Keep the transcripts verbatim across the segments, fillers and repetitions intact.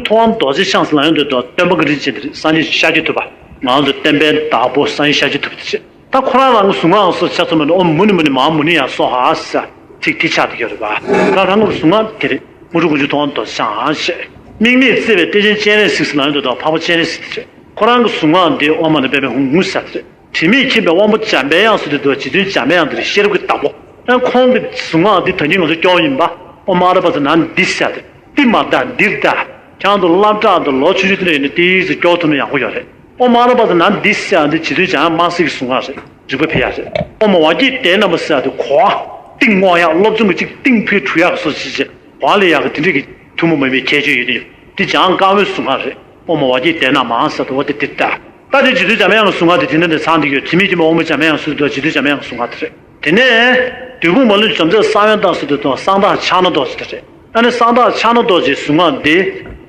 ཐུབ་དབང་རྡོ་རྗེ་འཆང་ཟེར་ལབ་ཡོང་དུས་དུ་སྟོན་པ་གི་རིན་ཆེན་དེ་རེད། སངས་རྒྱས་ཤཱཀྱ་ཐུབ་པ། ང་ཚོ་སྟོན་པའི་བདག་པོ་སངས་རྒྱས་ཤཱཀྱ་ཐུབ་པ་དེ་རེད། ད་ཁོ་རང་རང་གི་གཟུངས་སྔགས་སོགས་ཆ་ཚང་མ་ནི་ཨོཾ་མུ་ནི་མུ་ནི་མ་ཧཱ་མུ་ནི་ཡང་སྭཱ་ཧཱ་ཟེར་ཚིག་དེ་ཆགས་བསྡད་ཡོད་རེད་པ། ད་རང་གི་གཟུངས་སྔགས་དེ་རེད། དངོས་གྲུབ་དཀོན་མཆོག་ཐུབ་དབང་རྡོ་རྗེ་འཆང་ཞེས། དམིགས་མེད་བརྩེ་བའི་གཏེར་ཆེན་སྤྱན་རས་གཟིགས་ཟེར་ལབ་ཡོང་དུས་དུ་འཕགས་པ་སྤྱན་རས་གཟིགས་དེ་རེད། ཁོ་རང་གི་གཟུངས་སྔགས་འདི་ཨོཾ་མ་ཎི་པདྨེ་ཧཱུྃ་ཧཱུྃ་ཟེར་དེ་རེད། དྲི་མེད་མཁྱེན་པའི་དབང་པོ་འཇམ་པའི་དབྱངས་ཟེར་དུས་དུ་རྗེ་བཙུན་འཇམ་དབྱངས་དེ་རེད། ཤེས་རབ་ཀྱི་བདག་པོ། ཨ་ཁོང་གི་གཟུངས་སྔགས་འདི་ད་གིན་ང་ཚོ་སྐྱོར་བ་ཡིན་པ། ཨོཾ་ཨ་ར་པ་ཙ་ན་དྷཱིཿ་ཟེར་ཏེ། འདི་མ་གཏོགས་འདིར་གདའ། ཁྱེད་རང་ཚོ་སློབ་གྲྭ་དང་ལོ་ཆུང་ཆུང་དེ་འདྲ་ཡིན་ན་དེའི་ཚེ་སྐྱོར་ཐུབ་ན་ཡག་པོ་ཡོད་རེད། ཨོཾ་ཨ་ར་པ་ཙ་ན་དྷཱིཿ་ཟེར་ཡ་འདི་རྗེ་བཙུན་འཇམ་དབྱངས་དམར་སེར་གྱི་གཟུངས་སྔགས་རེད། རིག་པ་འཕེལ་ཡ་རེད། ཨོཾ་ཝཱ་ཀྱི་ཏའི་ན་མ་ཟེར་ཡ་འདི་གོ་བ་གཏིང་སྔོག་ཡ། སློབ་སྦྱོང་གི་གཅིག་གཏིང་འཕེལ་འགྲོ་ཡག་སོགས་ཅིག་ཅིག་གོ་བ་ལེན་ཡག་གི་དེ་འདྲ་གི་ཐུན་མོང་མ་ཡིན་པའི་ཁྱད་ཆོས་ཡོད་དེ་ཡོད། འདི་འཇམ་དབྱངས་དཀར་པོའི་གཟུངས་སྔགས་རེད། ཨོཾ་ཝཱ་ཀྱི་ཏའི་ན་མ་ཟེར་དུ་འོ་དེ་འདིར་གདའ། ད་དེ་རྗེ་བཙུན་འཇམ་དབྱངས་ཀྱི་གཟུངས་སྔགས་དེ་དེ་འདྲ་ཚང་བསྡད་ཡོད། དྲི་མེད་མཁྱེན་པའི་དབང་པོ་འཇམ་དབྱངས་ཟེར་དུས་རྗེ་བཙུན་འཇམ་དབྱངས་ཀྱི་གཟུངས་སྔགས་དེ་རེད། དེ་ནས་བདུད་དཔུང་མ་ལུས་འཇོམས་མཛད་གསང་བའི་བདག་ཟེར་དུས་དང་གསང་བདག་ཕྱག་ན་རྡོ་རྗེ་དེ་རེད། ཨ་ནི་གསང་བདག་ཕྱག་ན་རྡོ་རྗེའི་གཟུངས་སྔགས་འདི་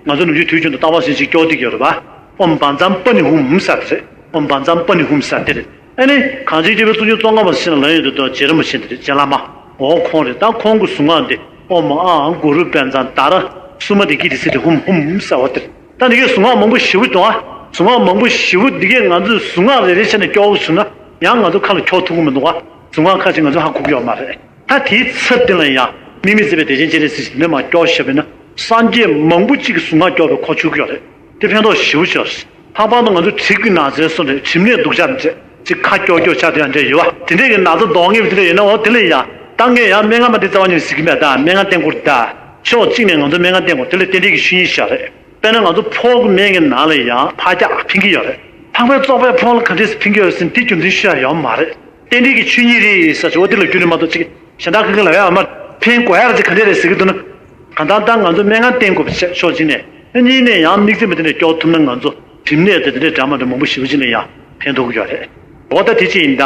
ང་ཚོ་ནམ་རྒྱུན་དུས་རྒྱུན་དུ་རྟག་པར་བཞིན་ཅིག་སྐྱོར་བསྡད་ཀྱི་ཡོད་རེད་པ། ཨོཾ་བཛྲ་པཱ་ཎི་ཧཱུྃ་ཧཱུྃ་ཟེར་དེ་རེད། ཨོཾ་བཛྲ་པཱ་ཎི་ཧཱུྃ་ཧཱུྃ་ཟེར་དེ་རེད། ཨ་ནི་གངས་ཅན་སྐྱེས་བུའི་གཙུག་ཆུ་ཙོང་ཁ་པ་ཟེར་ན་ལབ་ཡོང་དུས་དང་རྗེ་རིན་པོ་ཆེ་དེ་རེད། རྗེ་བླ་མ། འོ་ཁོང་རེད། ད་ཁོང་གི་གཟུངས་སྔགས་འདི་ཨོཾ་ཨཱཿཧཱུྃ་གུ་རུ་བཛྲ་ཏཱ་ར་སུ་མ་དྷཱི་ཀི་ཏི་ཟེར་དེ་ཧཱུྃ་ཧཱུྃ་ཧཱུྃ་ཟེར་བ་དེ་རེད། ད་འདི་གའི་གཟུངས་སྔགས་མང་པོ་ཞེ་པོ་འདུག་ཨ། གཟུངས་སྔགས་མང་པོ་ཞེ་པོ་འདི་གའི་ང་ཚོས་གཟུངས་སྔགས་རེ་རེ་བྱས་ནས་སྐྱོར་བ་བྱུང་ན་ཡང་ང་ཚོ་ཁ་ལ་འཁྱོག་ཐུབ་ཀྱི་མི་འདུག་ཨ། གཟུངས་སྔགས་ཁ་ཅིག་ང་ཚོས་ཧ་གོ་གི་ཡོད་མ་རེད། ད་དེའི་ཚབ་དེ་ལ་ཡང་དམིགས་མེད་བརྩེ་བའི་གཏེར་ཆེན་སྤྱན་རས་གཟིགས་འདི་མར་སྐྱོར་བཞག་པས་ན་སངས་རྒྱས་མང་པོ་གཅིག་གི་གཟུངས་སྔགས་སྐྱོར་བའི་ཁོ་ཆུག་གི་ཡོད་རེད། དེ་ཕན་ཐོགས་ཞེ་པོ་ཅིག་ཡོད་རེད། ལྷག་པར་དུ་ང་ཚོ་གྲིབ་ཀྱི་ན་ཚའི་སོ་རེད། གྲིབ་ནད་སྡུག་ཅག་འདྲ་ཅིག་ཁ་སྐྱོ་སྐྱོ་ཆགས་དེ་ཡང་འདྲ་ཡོད་བ། དེ་འདྲས་ཀྱི་ན་ཚ་གདོང་ངེས་པ་དེ་འདྲ་ཡོད་ན་འོ་དེ་ལ་ཡང་ད་ངས་ཡང་སྨན་ཁང་མ་དེ་རྩ་བ་ཉིད་ཟེར་གྱི་མེད། ད་སྨན་ཁང་བསྟེན་དགོས་རེད། ད་ཕྱོགས་གཅིག་ནས་ང་ཚོ་སྨན་ཁང་བསྟེན་དགོས། དེ་ལ་རྟེན་འབྲེལ་གྱི་ཆོས་ཉིད་ཞིག་རེད། དཔེར་ན་ང་ཚོ་ཕོག་གི་སྨན་གྱི་ནང་ལ་ཡང་ཕར་རྒྱག་ཕན་གྱི་ཡོད་རེད། ལྷག་པའི་བཙོག་པའི་ཕོག་ལ་ག་འདྲས་སེ་ཕན་གྱི་ཡོད་ཟེར་ན་དེ་རྒྱུ་མཚན་ཤོད་ཡ་ཡོད་མ་རེད། རྟེན་འབྲེལ་གྱི་ཆོས་ཉིད་རེད་ཟེར་ཆོག་འོ་དེ་ལ་རྒྱུ་ནི་མ་གཏོགས་ཅིག་གཞན་དག་ག་གི་ལ་ཡ་མ་ཕན་དགོས་ཡ་ར་ཅིག་ག་འདྲས་རེད་ཟེར་གྱི་འདུག་ན། གང་ལྟར་ད་ང་ཚོ་སྨན་ཁང་བསྟེན་དགོས་པ་བྱས་ཕྱོགས་གཅིག་ནས། གཉིས་ནས་ཡང་དམིགས་བརྩེ་མ་དེ་འདྲ་སྐྱོར་ཐུབ་ན་ང་ཚོ་གྲིབ་ནད་དེ་དེ་འདྲ་འདྲ་མ་འདྲ་མང་པོ་ཞེ་པོ་ཅིག་ལ་ཡང་ཕན་ཐོགས་ཀྱི་ཡོད་རེད། འོ་ད་དེ་ཅི་ཡིན་ད།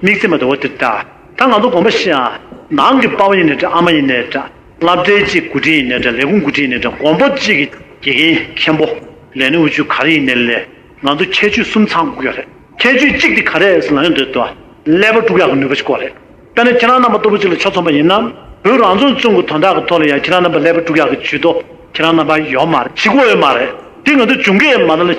དམིགས་བརྩེ་མ་དེ་འོ་དེ་ད། ད་ང་ཚོ་དགོངས་པ་བཞེས་ཨ། ནང་གི་པ་ཕ་ཡིན་ནའི་འདྲ། ཨ་མ་ཡིན་ནའི་འདྲ། སློབ་གྲྭའི་གཅིག་འགོ་ཁྲིད་ཡིན་ནའི་འདྲ། ལས་ཁུངས་འགོ་ཁྲིད་ཡིན་ནའི་འདྲ། དགོན་པ་གཅིག་གི་དགེ་རྒན་མཁན་པོ། ལས་སྣེ་དབུ་ཁྲིད་ག་རེ་ཡིན་ནའི་ལས། ང་ཚོ་ཁྱད་ཆོས་གསུམ་ཚང་དགོས་ཀྱི་ཡོད་རེད། ཁྱད་ཆོས་གཅིག་དེ་ག་རེ་རེད་ཟེར་ན་ཡོང་དུས་དུ། ཀླད་པ་དཀྲུག་ཡག་གི་ནུས་པ་ཞིག་དགོས་རེད། དཔེར་ན་ཁྱེད་རང་རྣམ་པ་ལྟ་བུ་ཅིག་ལ་ཆ་མཚོན་པ་ཡིན་ན། བོད་རང་སྐྱོང་ལྗོངས་ཀྱི་དོན་དག་གི་ཐོག་ལ་ཡང་ཁྱེད་རང་རྣམ་པ་ཀླད་པ་དཀྲུག་ཡག་གི་ཇུས་གཏོགས་ཁྱེད་རང་རྣམ་པ་ཡོད་མ་རེད། བྱེད་དགོས་ཡོད་མ་རེད། དེ་ང་ཚོ་འབྱུང་གི་ཡོད་མ་རེད་ལ།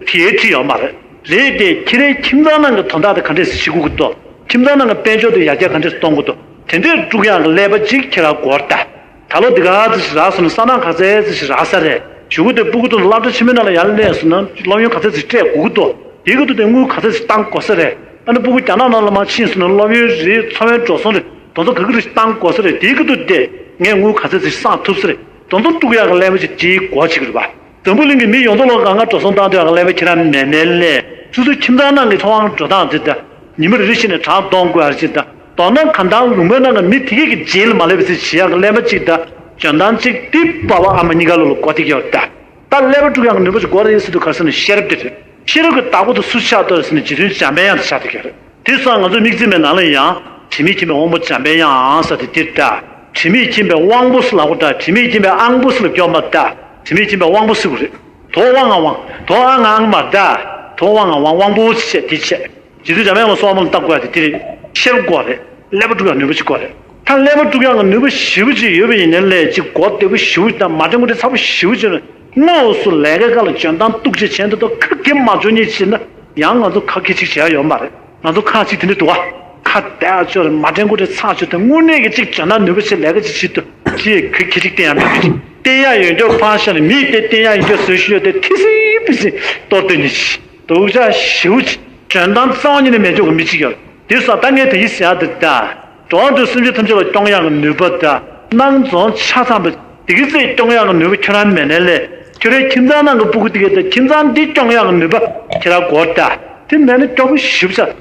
དེའི་ཁྲིད་ཡོད་མ་རེད། རེད་དེ་ཁྱེད་རའི་ཁྱིམ་ཚང་ནང་གི་དོན་དག་དེ་ག་འདྲས་སེ་བྱེད་དགོས་ཀྱི་འདུག་ཁྱིམ་ཚང་ནང་གི་དཔལ་འབྱོར་དེ་ཡར་རྒྱས་ག་འདྲས་སེ་གཏོང་དགོས་འདུག་དེ་འདྲས་དཀྲུག་ཡག་གི་ཀླད་པ་གཅིག་ཁྱེད་རང་དགོས་རེད་ད། ད་ལོ་འདི་ག་ཚོད་ཞིག་རག་སོང་ན་ས་ནག་ག་ཚོད་ཅིག་ཞིག་རག་ས་རེད། གཞུག་གུ་དེ་སྤུ་གུ་དེ་ཚོ་སློབ་གྲྭ་ཆེན་མོའི་ནང་ལ་ཡར་སླེབས་སོང་ན་སློབ་ཡོན་ག་ཚོད་ཅིག་སྤྲད་དགོས་ཀྱི་འདུག་དེའི་སྐབས་དུ་དེ་དངུལ་ག་ཚོད་ཅིག་བཏང་དགོས་ས་རེད། ཨ་ནི་སྤུ་གུ་རྒྱ་ནག་ནང་ལ་མར་ཕྱིན་སོང་ན་སློབ་ཡོན་རེད། འཚོ་བའི་འགྲོ་སོང་རེད། དེ་ཚོ་ག་གི་རེད་བཏང་དགོས་ས་རེད། དེའི་སྐབས་དུ་དེ་ངས་དངུལ་ག་ཚོད་ཅིག་བསགས་ཐུབ་ས་རེད། དེ་ཚོ་དཀྲུག་ཡག་གི་ཀླད་པ་ཅིག་དེའི་སྒོ་ཕྱེ་གི་རེད་པ། འཛམ་བུ་གླིང་གི་མི་ཡོངས་རྫོགས་ལ་གང་ག་འགྲོ་སོང་བཏང་དུས་ཡག་གི་ཀླད་པ་ཁྱེད་རང་མེད་མེད་ལས། སོ་སོའི་ཁྱིམ་ཚང་ནང་གི་འཚོ་བའི་འགྲོ་སྟངས་དེ་དང་། ཉི་མ་རེ་རེ་བཞིན་ནས་གྲངས་གཏོང་དགོས་ཡག་ཅིག་དང་། མདོར་ན་གང་ལྟར་ལུང་པའི་ནང་གི་མི་དེ་གས་ཀྱི་རྗེས་ལ་མ་སླེབས་པ་ཅིག་བྱེད་ཡག་གི་ཀླད་པ་ཅིག་དང་། འཇོན་ཐང་ཅིག་དེ་བ་བ་ཨ་མ་གཉིས་ཀ་ལོ་ལ་དགོས་བསྡད་ཀྱི་ཡོད་ད། ད་ཀླད་པ་དཀྲུག་ཡག་གི་ནུས་པ་ཅིག་དགོས་རེད་ཟེར་དུས་ག་རེ་ཟེར་ན་ཤེས་རབ་དེ་རེད། ཤེས་རབ་ཀྱི་བདག་པོ་དེ་སུ་ཆགས་འདུག་ཟེར་ན་རྗེ་བཙུན་འཇམ་པའི་དབྱངས་དེ་ཆགས་བསྡད་ཀྱི་ཡོད་རེད། དེ་སོགས་ང་ཚོའི་དམིགས་བརྩེ་མའི་ནང་ལ་ཡང་དྲི་མེད་མཁྱེན་པའི་དབང་པོ་འཇམ་པའི་དབྱངས་ཟེར་དེ་འདིར་གདའ། དྲི་མེད་མཁྱེན་པའི་དབང་པོ་ཟེར་ལབ་དགོས་གདའ། དྲི་མེད་མཁྱེན་པའི་དབང་པོ་ཟེར་ལབ་སྐྱོར་མ་གདའ། དྲི་མེད་མཁྱེན་པའི་དབང་པོ་ཟེར་དགོས་རེད། དོ་དབང་ང་དབང་། དོ་ཨ་ང་ཨང་མ་གདའ། དོ་དབང་ང་དབང་། དབང་པོ་ཆེ་དེ་ཆེ། རྗེ་བཙུན་འཇམ་དབྱངས་ལ་གསོལ་བ་སྨོན་ལམ་བཏབ་དགོས་ཡ་དེ་དེ་རེད། ཤེས་རབ་དགོས་རེད། ཀླད་པ་དཀྲུག་ཡག་ནུས་པ་ཅིག་དགོས་རེད། ད་ཀླད་པ་དཀྲུག་ཡག་གི་ནུས་པ་ཞེ་པོ་ཅིག་ཡོད་པ་ཡིན་ནའི་ལས་ཅིག་གོ་བདེ་པོ་ཞེ་པོ་དང་མ་དྲན་གོ་དྲན་ཚ་པོ་ཞེ་པོ་ཅིག་ནི་དངོས་སུ་ལས་ཀའི་སྐབས་ལ་འཇོན་ཐང་སྟུག་ཅིག་བྱས་འདུག་ད་ཁ་གིར་མ་འཇོན་ཉིད་བྱས་ན་ཡང་ང་ཚོ་ཁ་གིར་ཅིག་བྱེད་ཡ་ཡོད་མ་རེད། ང་ཚོ་ཁ་ཅིག་དེ་འདྲ་འདུག་བ། ཁ་བདེ་ཡག་ཅོ་རེད། མ་དྲན་གོ་དྲན་ཚ་ཅོ་དེ་དངོས་གནས་ཀྱི་ཅིག་འཇོན་ཐང་ནུས་པ་ཞིག་ལས་ཀ་ཅིག་བྱེད་དུས་ཅིག་ཁ་གིར་ཅིག་བསྟན་ཡ་མེད་པ་ཅིག་བསྟན་ཡ་ཡོད་འགྱོ་ཕར་བཞག་ནས་མིས་དེ་བསྟན་ཡ་ཡོད་འགྱོ་བཟོས་ཤིག་ཡོད་དེ་ཐི་སི་པི་སི་གཏོར་འདོད་ཉིད་ཅིག་སྡུག་ཅག་ཞེ་པོ་ཅིག་འཇོན་ཐང་རྩ་བ་ཉིད་ནས་མེད་འཇོག་གི་མི་གཅིག་ཡོད། དེ་སོགས་ད་ངས་དེ་ཡིས་ཟེར་ཡག་འདི་ལྟ། འགྲོ་བ་རིགས་སུ་སེམས་ཅན་ཐམས་ཅད་ལ་སྐྱོང་ཡག་གི་ནུས་པ་དང་སྣང་རྫོང་ཆ་ཚང་བའི་བདེ་སྐྱིད་རྩེ་སྐྱོང་ཡག་གི་ནུས་པ་ཁྱོད་རང་མེད་ནའི་ལས་ཁྱོད་རའི་ཁྱིམ་ཚང་ནང་གི་སྤུ་གུ་དེ་གས་དང་ཁྱིམ་ཚང་འདི་སྐྱོང་ཡག་གི་ནུས་པ་ཁྱེད་རང་དགོས་ད། དེ་མེད་ན་སྐྱོ་པོ་ཞེ་པོ་ཆགས།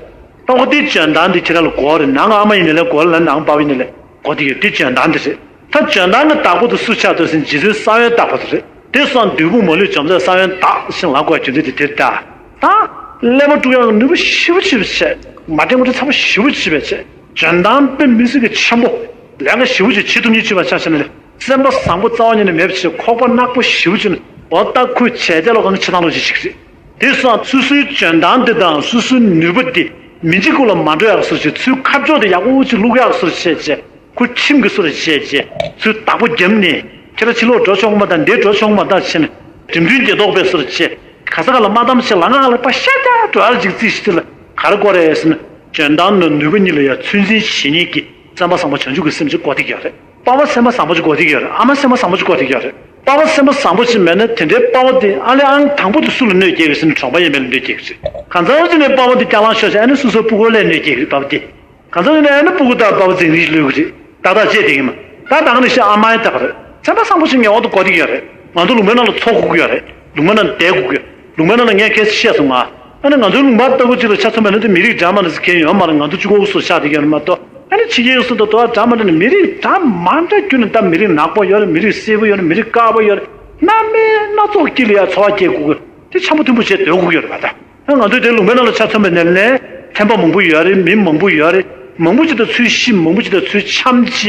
ལྟོ་གོ་དེ་འཇོན་ཐང་དེ་ཁྱེད་རང་ལ་དགོས་རེད། ནང་གི་ཨ་མ་ཡིན་ནའི་ལས་དགོས་རེད་ལ་ནང་པ་ཡིན་ནའི་ལས་དགོས་དེ་ཡོད། དེ་འཇོན་ཐང་དེ་རེད། ད་འཇོན་ཐང་གི་བདག་པོ་དེ་སུ་ཆགས་འདུག་ཟེར་ན་རྗེ་བཙུན་གསང་བའི་བདག་པོ་དེ་རེད། དེ་སོང་བདུད་དཔུང་མ་ལུས་འཇོམས་མཛད་གསང་བའི་བདག་ཞེས་ལབ་དགོས་རྒྱུ་མཚན་དེ་དེར་གདའ། ད་ཀླད་པ་དཀྲུག་ཡག་གི་ནུས་པ་ཞེ་པོ་ཅིག་བྱས། མ་དྲན་གོ་དྲན་ཚ་པོ་ཞེ་པོ་ཅིག་བྱས། འཇོན་ཐང་དཔེ་མི་སྲིད་ཀྱི་ཆེན་པོ། ལས་ཀ་ཞེ་པོ་ཅིག་བྱེད་ཐུབ་མཁན་ཅིག་བྱས་ཆ་བཞག་ན་ལས་སེམས་པ་བཟང་པོ་རྩ་བ་ཉིད་ནས་མེད་པ་བྱས། ཁོག་པ་ནག་པོ་ཞེ་པོ་ཅིག་ནས་འོ་ད་ཁོས་བྱས་དེ་ལོ་གང་བྱེད་སྟངས་ལོ་ཅིག་ཞིག་རེད། དེ་སོང་སོ་སོའི་འཇོན་ཐང་དེ་དང་སོ་སོའི་ནུས་པ་དེ་མི་འཇིགས་སྐོར་ལ་མ་འགྲོ་ཡག་བཟོ་བྱས། ཚུར་ཁ་ཕྱོགས་དེ་ཡག་པོ་ཅིག་བླུག་ཡག་བཟོ་བྱས་བྱས། ཁོ་ཁྲིམས་ཀྱི་སོ་རེ་བྱས་རྗེས་ཚུར་བདག་པོ་བརྒྱབ་ནས་ཁྱེད་རང་ཕྱི་ལོགས་འགྲོ་ཆོག་མ་ད་འདིར་འགྲོ་ཆོག་མ་ད་བྱས་ནས་ འགྲིམ་འགྲུལ་འགྱེད་ཐོག་པའི་སོར་བཅད། ག་ས་ག་ལ་མ་བསྡམས་ཤིག་ལ་ང་ག་ལ་པ་ཤ་རྒྱག་འགྲོ་ཨ་ཅིག་རྩིས་ཤིག་ལ་ག་རེ་དགོས་རེད་ཟེར་ན། འཇོན་ཐང་ནི་ནུས་པ་གཉིས་ལ་ཡང་ཚོད་འཛིན་བྱེད་མཁན་གྱི་བཙན་པ་བཟང་པོ་བྱང་ཆུབ་ཀྱི་སེམས་ཅིག་དགོས་བསྡད་ཀྱི་ཡོད་རེད། པ་ཕ་སེམས་པ་བཟང་པོ་ཅིག་དགོས་བསྡད་ཀྱི་ཡོད་རེད། ཨ་མ་སེམས་པ་བཟང་པོ་ཅིག་དགོས་བསྡད་ཀྱི་ཡོད་རེད། པ་ཕ་སེམས་པ་བཟང་པོ་ཅིག་མེད་ན་དེ་འདྲའི་པ་ཕ་དེ་ཨ་ལས་ཨང་དང་པོ་དེ་སུ་ལ་གནོད་སྐྱེལ་གི་ཟེར་ན་གྲོང་པ་ཡས་མས་ལ་གནོད་སྐྱེལ་གི་རེད། གང་ཚང་ཅིག་ནས་པ་ཕ་དེ་སྐྱག་ལང་ཤོར་བྱས་ཨ་ནི་སོ་སོའི་སྤུ་གུ་ལ་གནོད་སྐྱེལ་གི་རེད་པ་ཕ་དེ། གང་ཚང་ཡིན་ན་ཨ་ནི་སྤུ་གུ་དང་པ་ཕ་འཛིང་རེས་ལོས་གི་རེད། ཏག་ཏག་བྱས་བསྡད་ཀྱི་མ། ད་ད་ག་ནས་ཤི་ཨ་མ་ཡི་ད་ག་རེད། སེམས་པ་བཟང་པོ་ཞིག་ངེས་པར་དུ་དགོས་བསྡད་ཀྱི་ཡོད་རེད། ང་ཚོ་ལུང་པའི་ནང་ལ་འཚོ་དགོས་ཀྱི་ཡོད་རེད། ལུང་པའི་ནང་བསྡད་དགོས་ཀྱི་ཡོད། ལུང་པའི་ནང་ལ་ངས་ཁ་སང་བཤད་སོང་ང་། ཨ་ནི་ང་ཚོའི་ལུང་པ་ལྟ་བུ་ཅིག་ལ་ཆ་མཚོན་པ་ན་དེ་མི་རིགས་འདྲ་མི་འདྲ་ཟེར་མཁན་ཡོད་མ་རེད། ང་ཚོ་གཅིག་པོ་སུ་ཆགས་བསྡད་ཀྱི་ཡོད་རེད་མ་གཏོགས། ཨ་ནི་ཕྱི་རྒྱལ་སུ་དང་དུ་བ་འདྲ་མི་འདྲ་ནི་མི་རིགས་འདྲ་མི་འདྲ་བརྒྱུད་ནས་ད་མི་རིགས་ནག་པོ་ཡོད་རེད། མི་རིགས་སེར་པོ་ཡོད་རེད། མི་རིགས་དཀར་པོ་ཡོད་རེད། སྣ་མིན་སྣ་ཚོགས་དཀྱིལ་ལ་ཡ་འཚོ་བ་སྐྱེལ་དགོས་ཀྱི་དེ་འཆམ་པོ་མཐུན་པོ་བྱས་སྡོད་དགོས་ཀྱི་ཡོད་རེད་པ་ད། ང་ཚོའི་དེ་ལུང་པའི་ནང་ལ་ཆ་མཚོན་པ་ནས་ལས་ཐན་པ་མང་པོ་ཡོད་རེད། མི་མང་པོ་ཡོད་རེད། མང་པོ་ཅིག་དང་ཚུལ་ཤིང་མང་པོ་ཅིག་དང་ཚུལ་འཆམ་བྱས་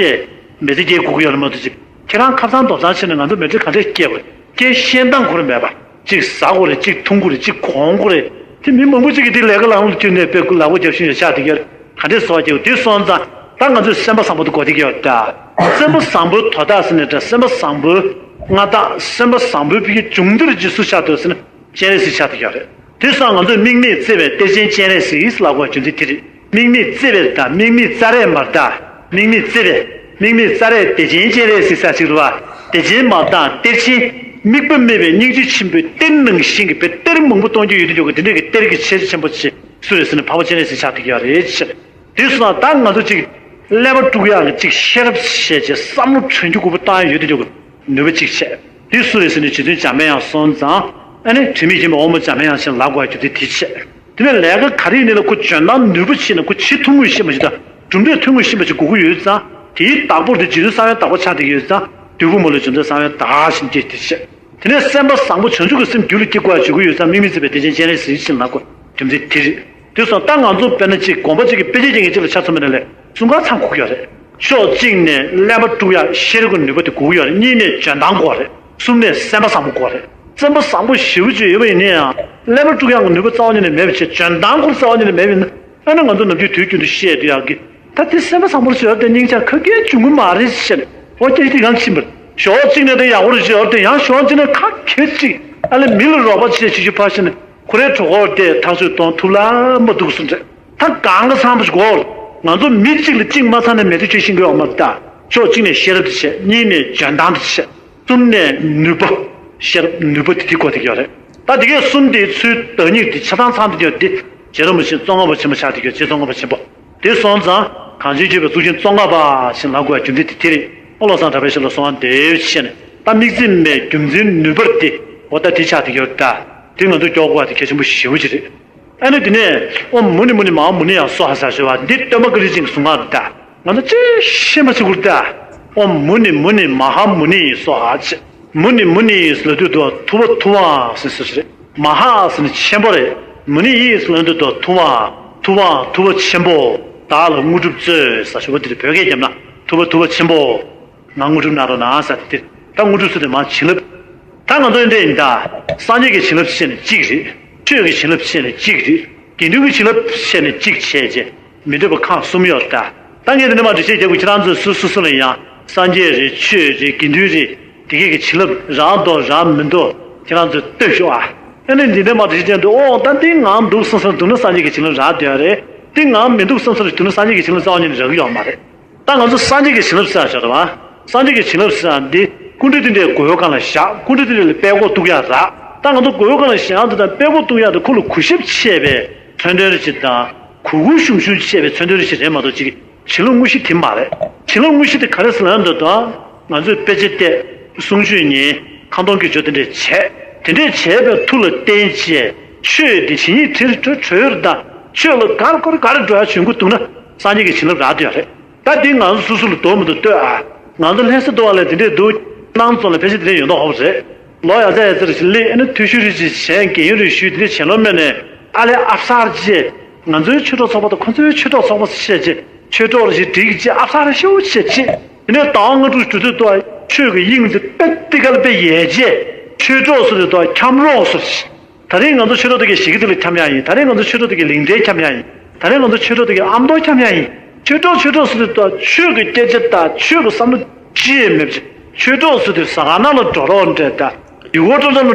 མི་ཚེ་སྐྱེལ་དགོས་ཀྱི་ཡོད་རེད་མ་གཏོགས་ཅིག་ཁྱེད་རང་ཁ་སང་རྡོག་རྩ་ཆེ་ནས་ང་ཚོ་མི་ཚེ་ག་འདྲས་སྐྱེལ་དགོས་སྐྱེལ་ཤེས་སྟངས་ཁོ་རང་མེད་པ། གཅིག་ཟ་དགོས་རེད། གཅིག་འཐུང་དགོས་རེད། གཅིག་གོན་དགོས་རེད། དེ་མི་མང་པོ་ཅིག་གིས་དེ་ལས་ཀ་ལམ་ལ་བསྟུན་ནས་དཔེ་ལག་པ་རྒྱབ་བཞིན་ཡོད་ཆགས་དེ་གར་ག་འདྲས་བཟོ་བ་སྐྱེལ་དགོས་དེ་སོང་ཙང་ད་ང་ཚོས་སེམས་པ་བཟང་པོ་དེ་དགོས་དེ་ག་ཡོད་ད། སེམས་པ་བཟང་པོའི་དོ་བདག་ཟེར་ནས་ད་སེམས་པ་བཟང་པོའི་མངའ་བདག་སེམས་པ་བཟང་པོའི་བུ་གའི་སྦྱོང་བརྡར་གྱི་སུ་ཆགས་འདུག་ཟེར་ན། སྤྱན་རས་གཟིགས་ཆགས་བསྡད་ཡོད་རེད། དེ་སོང་ང་ཚོས་དམིགས་མེད་བརྩེ་བའི་གཏེར་ཆེན་སྤྱན་རས་གཟིགས་ལབ་དགོས་རྒྱུ་མཚན་དེ་རེད། དམིགས་མེད་བརྩེ་བའི་དང་དམིགས་མེད་རྩ་རས་མར་དང་། དམིགས་མེད་བརྩེ་བའི། དམིགས་མེད་རྩ་རས་བདེ་ཆེན་སྤྱན་རས་གཟིགས་ས་ཞིག་རུ་བ། བདེ་ཆེན་མ་དང་གཏེར་ཆེན། དམིགས་པ་མེད་པའི་སྙིང་རྗེ་ཆེན་པོའི་གཏེར་ནང་བཞིན་གྱི་བའི་གཏེར་མང་པོ་གཏོང་རྒྱུ་ཡོད་དུ་འཇོག་གི་དེ་འདྲས་ཀྱི་གཏེར་གྱི་ཆེ་ཆེན་པོ་ཆེ་སུ་རེད་ཟེར་ན་འཕགས་པ་སྤྱན་རས་གཟིགས་ཆགས་བསྡད་ཡོད་རེད་ཕྱིར། དེ་སོང་ཙང་ད་ང་ཚོ་གཅིག་ཀླད་པ་དཀྲུག་ཡག་གི་གཅིག་ཤེས་རབ་བཤད་བྱས་བསམ་བློ་དྲན་རྒྱུ་དགོས་པ་བཏང་ཡ་ཡོད་དུ་འཇོག་གི་ནུས་པ་གཅིག་བྱས། དེ་སུ་རེད་ཟེར་ནས་རྗེ་བཙུན་འཇམ་དཔལ་དབྱངས་སོང་ཙང་ཨ་ནི་དྲི་མེད་མཁྱེན་པའི་དབང་པོ་འཇམ་དཔལ་དབྱངས་ཆེན་ལབ་དགོས་ཡ་རྒྱུ་དེ་དེ་བྱས། དེ་ནས་ལས་ཀ་ག་རེ་ཡིན་ནའི་ལ་ཁོ་འཇོན་ཐང་ནུས་པ་ཆེ་ན་ཁོ་བྱེད་ཐུབ་ངོས་ཤེས་པ་ཞིག་དང་གྲུབ་འབྲས་ཐོན་ངོས་ཤེས་པ་ཞིག་དགོས་ཀྱི་ཡོད་ཙང་དེའི་བདག་པོར་དེ་རྗེ་བཙུན་གསང་བའི་བདག་པོ་ཆགས་བསྡད་ཀྱི་ཡོད་ཙང་བདུད་པོ་མ་ལུས་རྗེ་བཙུན་གསང་བའི་བདག་ཞིག་སྐྱེས་དེ་བྱས། དེ་ནས་སེམས་པ་བཟང་པོ་བྱང་ཆུབ་ཀྱི་སེམས་རྒྱུད་ལ་སྐྱེ་དགོས་ཡ་བྱེད་ཀྱི་ཡོད་ཙང་དམིགས་མེད་བརྩེ་བའི་བདེ་ཆེན་སྤྱན་རས་གཟིགས་ཤིག་ལབ་དགོས་རྒྱུ་མཚན་དེ་རེད། དེ་སོང་ད་ང་ཚོ་དཔེར་ན་གཅིག་དགོན་པ་གཅིག་གི་དཔེ་ཆ་ཅན་གྱི་གཅིག་ལ་ཆ་མཚོན་པ་ནས་ལས་གསུམ་ཀ་ཚང་དགོས་ཀྱི་ཡོད་རེད། ཕྱོགས་གཅིག་ནས་ཀླད་པ་དཀྲུག་ཡ་ཤེས་རབ་ཀྱི་ནུས་པ་དེ་དགོས་ཀྱི་ཡོད་རེད། གཉིས་ནས་འཇོན་ཐང་དགོས་རེད། གསུམ་ནས་སེམས་པ་བཟང་པོ་དགོས་རེད། སེམས་པ་བཟང་པོ་ཞེ་པོ་ཅིག་ཡོད་པ་ཡིན་ན་ཡང་ཀླད་པ་དཀྲུག་ཡག་གི་ནུས་པ་རྩ་བ་ཉིད་ནས་མེད་པ་བྱས་འཇོན་ཐང་ཁོ་རྩ་བ་ཉིད་ནས་མེད་པ་ཡིན་ན་ཨ་ནི་ང་ཚོ་ནམ་རྒྱུན་དུས་རྒྱུན་དུ་བཤད་སྡོད་ཡག་གི་ད་དེ་སེམས་པ་བཟང་པོ་ཞེ་པོ་དེ་སྙིང་རྗེ་ཁ་སྐད་བྱུང་གི་མ་རེད་ཟེར་ནས་ཨོ་སྐད་ཆ་དེ་གང་ཕྱིན་པར་ཕྱོགས་གཅིག་ནས་དེ་ཡག་པོ་རེད་ཟེར་ཡོད་དེ་ཡང་ཕྱོགས་གཅིག་ནས་ཁ་སྐད་ཅིག་ཨ་ལས་མི་ལ་རོགས་པ་བྱེད་བྱེད་རྒྱུ་ཕར་ཕྱིན་ནས་ཁོ་རའི་གྲོད་ཁོག་དེ་ཐག་ཆོད་གཏོང་ཐུབ་ལ་མ་འདུག་སུ་འདྲ། ད་གང་ག་ཚང་པོ་ཞིག་གོ། ང་ཚོ་མི་གཅིག་ལ་གཅིག་མ་ཚང་ན་མེད་དུ་ཆོས་ཤིང་གི་འོག་མ་ད། ཕྱོགས་གཅིག་ནས་ཤེས་རབ་དེ་བྱས། གཉིས་ནས་འཇོན་ཐང་དེ་བྱས། གསུམ་ནས་ནུས་པ། ཤེས་རབ་ནུས་པ་དེ་དེ་གོ་དེ་ཡོད་རེད། ད་དེ་གས་གསུམ་དེའི་ཚུལ་བདག་ཉིད་དེ་ཆ་ཚང་ཚང་དུ་ཡོད་དེ། རྗེ་རིན་པོ་ཆེ་ཙོང་ཁ་པ་ཆེན་པོ་ཆགས་དེ་ཡོད་རྗེ་ཙོང་ཁ་པ་ཆེན་པོ། དེ་སོང་ཙང་གངས་ཅན་ལྗོངས་པའི་གཙུག་རྒྱན་ཙོང་ཁ་པ་ཞེས་ལབ་དགོས་པའི་རྒྱུ་མཚན་དེ་དེ་རེད། ཨོ་བློ་བཟང་གྲགས་པའི་ཞབས་ལ་གསོལ་བ་འདེབས་ཞེས་ནས་ད་དམིགས་བརྩེ་མེད་རྒྱུ་མཚན་ནུས་པར་དེ་འོ་ད་དེ་ཆགས་དེ་ཡོད་ད། དེ་ང་ཚོ་སྐྱོར་དགོས་པ་དེ་གལ་ཆེན་པོ་ཞེ་པོ་ཅིག་རེད། ཨ་ནི་དེ་ནས་ཨོཾ་མུ་ནེ་མུ་ནེ་མ་ཧཱ་མུ་ནེ་ཡང་སྭཱ་ཧཱ་ཟེར་ཞུ་བ་འདི་སྟོན་པ་བཀའ་དྲིན་ཅན་གྱི་གསུང་ངག་རེད་ད། ང་ཚོ་ཅི་ཤེས་མ་ཤེས་ཁུར་ད། ཨོཾ་མུ་ནེ་མུ་ནེ་མ་ཧཱ་མུ་ནེ་ཡེ་སྭཱ་ཧཱ་ཅེས། མུ་ནེ་མུ་ནེ་ཡེ་ཟེར་ལབ་དུས་དུ་ཐུབ་པ་ཐུབ་དབང་ཟེར་ཟེར་རེད། མ་ཧཱ་ཟེར་ནི་ཆེན་པོ་རེད། མུ་ནེ་ཡེ་ཟེར་ལབ་དུས་དུ་ཐུབ་དབང་ཐུབ་དབང་ཐུབ་པ་ཆེན་པོ། བདག་ལ་དངོས་གྲུབ་སྩོལ་ཟེར་ཞུ་བ་འདིར་བོད་སྐད་རྒྱབ་ན་ཐུབ་པ་ཐུབ་པ་ཆེན་པོ། ང་དངོས་གྲུབ་གནང་རོགས་གནང་ཟེར་ཏེ། ད་དངོས་གྲུབ་ཟེར་དེ་མ་བྱིན་རླབས། ད་ང་ཚོ་འདི་འདྲ་ཡིན་ད། སངས་རྒྱས་ཀྱི་བྱིན་རླབས་བཤད་ནས་གཅིག་རེད། ཆོས་ཀྱི་བྱིན་རླབས་བཤད་ནས་གཅིག་རེད། དགེ་འདུན་གྱི་བྱིན་རླབས་བཤད་ནས་གཅིག་བྱས་རྗེས་མི་འདོད་པ་ཁག་གསུམ་ཡོད་ད། ད་ངས་འདི་འདྲ་མ་འདྲི་བཤད་རྒྱབ་དགོས། ཁྱེད་རང་ཚོས་སུ་སུ་སུ་ལ་ཡང་སངས་རྒྱས་རེད། ཆོས་རེད། དགེ་འདུན་རེད། དེ་གས་ཀྱི་བྱིན་རླབས་རག་འདུག་རག་མི་འདུག་ཁྱེད་རང་ཚོས་ལྟོས་ཤོག་ཨ། ཨ་ནི་འདི་འདྲ་མ་འདྲི་བཤད་འདུག་ཨོ་ད་འདི་ངང་འདུག་སང་སང་འདུག་ན་སངས་རྒྱས་ཀྱི་བྱིན་རླབས་རག་བསྡད་ཡོད་རེད། འདི་ངང་མི་འདུག་སང་སང་འདུག་ན་སངས་རྒྱས་ཀྱི་བྱིན་རླབས་རྩ་བ་ཉིད་ནས་རག་གི་ཡོད་མ་རེད། ད་ང་ཚོ་སངས་རྒྱས་ཀྱི་བྱིན་རླབས་ཟེར་ཡ་ཞིག་རེད་བ། སངས་རྒྱས་ཀྱི་བྱིན་རླབས་ཟེར་ཡ་འདི་སྐུ་མདུན་དེ་འདྲའི་མགོ་བོའི་སྒང་ལ་བཞག་སྐུ་མདུན་དེ་འདྲ་ལ་དཔྲལ་ཀོ་གཏུག་ཡ་རག་ད་ང་ཚོ་མགོ་བོའི་སྒང་ལ་བཞག་ཡ་འདི་དང་དཔྲལ་ཀོ་གཏུག་ཡ་འདི་ཁོ་ལ་གུས་ཞབས་ཆེ་བའི་མཚོན་དོན་རེ་ཞིག་དང་གུས་གུས་ཞུམ་ཞུམ་ཆེ་བའི་མཚོན་དོན་རེ་ཞིག་རེད་མ་གཏོགས་ཅིག་བྱིན་རླབས་དངོས་གཞི་དེ་མ་རེད། བྱིན་རླབས་དངོས་གཞི་དེ་ག་རེ་ཟེར་ན་འདི་དང་ང་ཚོས་དཔེ་ཆ་བལྟས་གསུང་ཆོས་ཉན་ཁ་འདོན་དགེ་སྦྱོར་དེ་འདྲ་བྱས་དེ་འདྲ་བྱས་པའི་མཐུ་ལ་བརྟེན་བྱས་ཆོས་དེ་ཇི་སྙེད་དྲིལ་བྲོ་གྲོལ་ཡོད་རེད་ད། ཆོས་ལ་གར་གོར་གར་འགྲོ་ཡ་བྱུང་གི་འདུག་ན་སངས་རྒྱས་ཀྱི་བྱིན་རླབས་རག་བསྡད་ཡོད་རེད། ད་འདི་ང་ཚོ་སོ་སོ་ལ་འདོད་མི་འདོད་ལྟོས་ཨ། ང་ཚོ་ལྷ་ས་འདུག་བ་ལས་དེ་འདྲས་འདུག་སྣང་ཚོ་ལ་ཕལ་ཆེར་དེ་འདྲས་ཡོད་མདོག་ཧོབ་རེད། ལོ་ཡ་ཙ་ཡ་ཙ་རེ་ཞིག་སླེབས་ཨ་ནི་ཐུགས་ཤུགས་རེ་ཞིག་བྱས་རྒན་ཡོལ་རེ་ཞུས་དེ་འདྲས་བྱས་ལོ་མེད་ནས་ཨ་ལས་ཨབ་སར་བྱས། ང་ཚོའི་ཆོས་གྲོགས་ཚོགས་པ་དང་ཁོ་ཚོའི་ཆོས་གྲོགས་ཚོགས་པ་བཤད་བྱས་ཆོས་གྲོགས་རེ་ཞིག་སྒྲིག་བྱས་ཨབ་སར་ཤོག་བྱས་བྱས། དེ་ནས་ཟླ་བ་ལྔ་དྲུག་གི་དུས་ཚོད་དུ་ཆོས་ཀྱི་དབྱིངས་འདི་དཔེ་ཏི་ཀ་ལ་དཔེ་ཡལ་རྗེས་ཆོས་གྲོགས་སུ་དེ་དག་འཁྱམ་རོགས་སུ། ད་རིང་ང་ཚོ་ཆོས་གྲོགས་དེ་གའི་གཞིས་ཀ་རྩེ་ལ་འཁྱམ་ཡ་ཡིན། ད་རིང་ང་ཚོ་ཆོས་གྲོགས་དེ་གའི་ལིང་ཁྲའི་འཁྱམ་ཡ་ཡིན། ད་རིང་ང་ཚོ་ཆོས་གྲོགས་དེ་གའི་ཨ་མདོ་འཁྱམ་ཡ་ཡིན། ཆོས་གྲོགས་ཆོས་གྲོགས་སུ་དེ་དག་ཆོས་ཀྱི་སྐད་ཆ་དང་ཆོས་ཀྱི་བསམ་བློ་ཅི་ཡང་མེད་པ་ཆོས་གྲོགས་སུ་དེ་ཟ་ཁང་ནང་ལ་འགྲོ་རོགས་འདྲ་དང་ཡུལ་སྐོར་སྤྲོ་འཆམ་ལ།